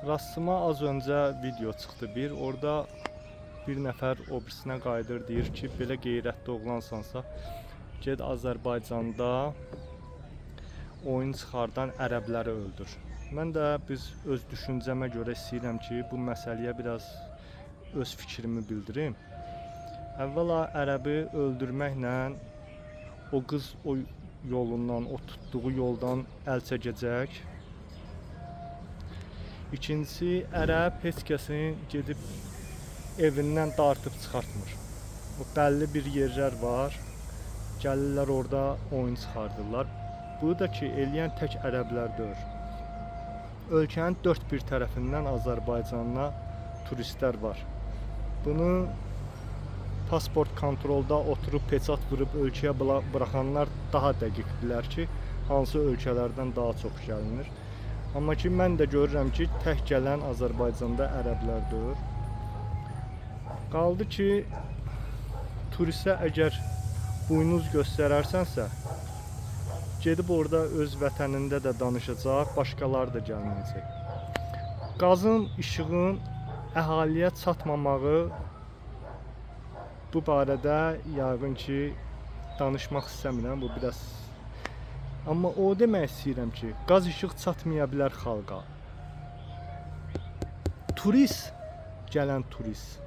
Rastıma az öncə video çıxdı bir. Orada bir nəfər o birisinə qayıdır, deyir ki, belə qeyrətli oğlansansa, get Azərbaycanda oyun çıxardan ərəbləri öldür. Mən də biz öz düşüncəmə görə istəyirəm ki, bu məsələyə biraz öz fikrimi bildirim. Əvvəla ərəbi öldürməklə o qız o yolundan, o tutduğu yoldan əl çəkəcək. İkincisi, ərəb heç kəsin gedib evindən dartıb çıxartmır. O bəlli bir yerlər var. Gəlirlər orada oyun çıxardırlar. Bu da ki, eləyən tək ərəblər deyil. Ölkənin dörd bir tərəfindən Azərbaycana turistlər var. Bunu pasport kontrolda oturub peçat vurub ölkəyə buraxanlar daha dəqiq bilər ki, hansı ölkələrdən daha çox gəlinir. Amma ki mən də görürəm ki, tək gələn Azərbaycanda ərəblər deyil. Qaldı ki, turistə əgər buynuz göstərərsənsə, gedib orada öz vətənində də danışacaq, başqaları da gəlməyəcək. Qazın, işığın əhaliyə çatmamağı bu barədə yəqin ki, danışmaq istəmirəm. Bu biraz. Amma o demək istəyirəm ki, qaz işıq çatmaya bilər xalqa. Turist, gələn turist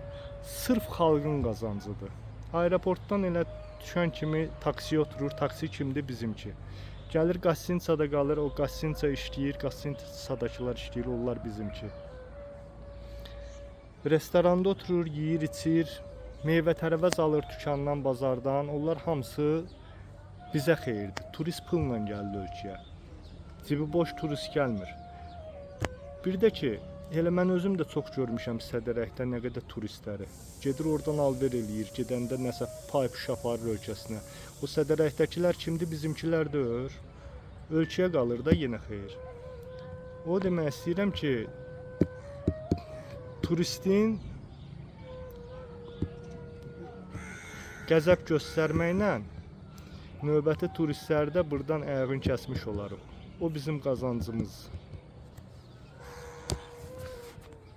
sırf xalqın qazancıdır. Aeroportdan elə düşən kimi taksiyə oturur, taksi kimdir? Bizimki. Gəlir Qassinsada qalır, o Qassinsa işləyir, Qassinsadakilar işləyir, onlar bizimki. Restoranda oturur, yeyir, içir, meyvə tərəvəz alır dükandan, bazardan. Onlar hamısı bizə xeyirdir. Turist pulla gəlir ölkəyə. Cibi boş turist gəlmir. Bir də ki, elə mən özüm də çox görmüşəm Sədərəkdə nə qədər turistləri. Gedir oradan alver eləyir, gedəndə nəsə pay-puş aparır ölkəsinə. O Sədərəkdəkilər kimdir? Bizimkilər deyil. Ölkəyə qalır da yenə xeyir. O demək istəyirəm ki, turistin qəzəb göstərməklə növbəti turistlərdə burdan ayağını kəsmiş olarıq. O bizim qazancımız.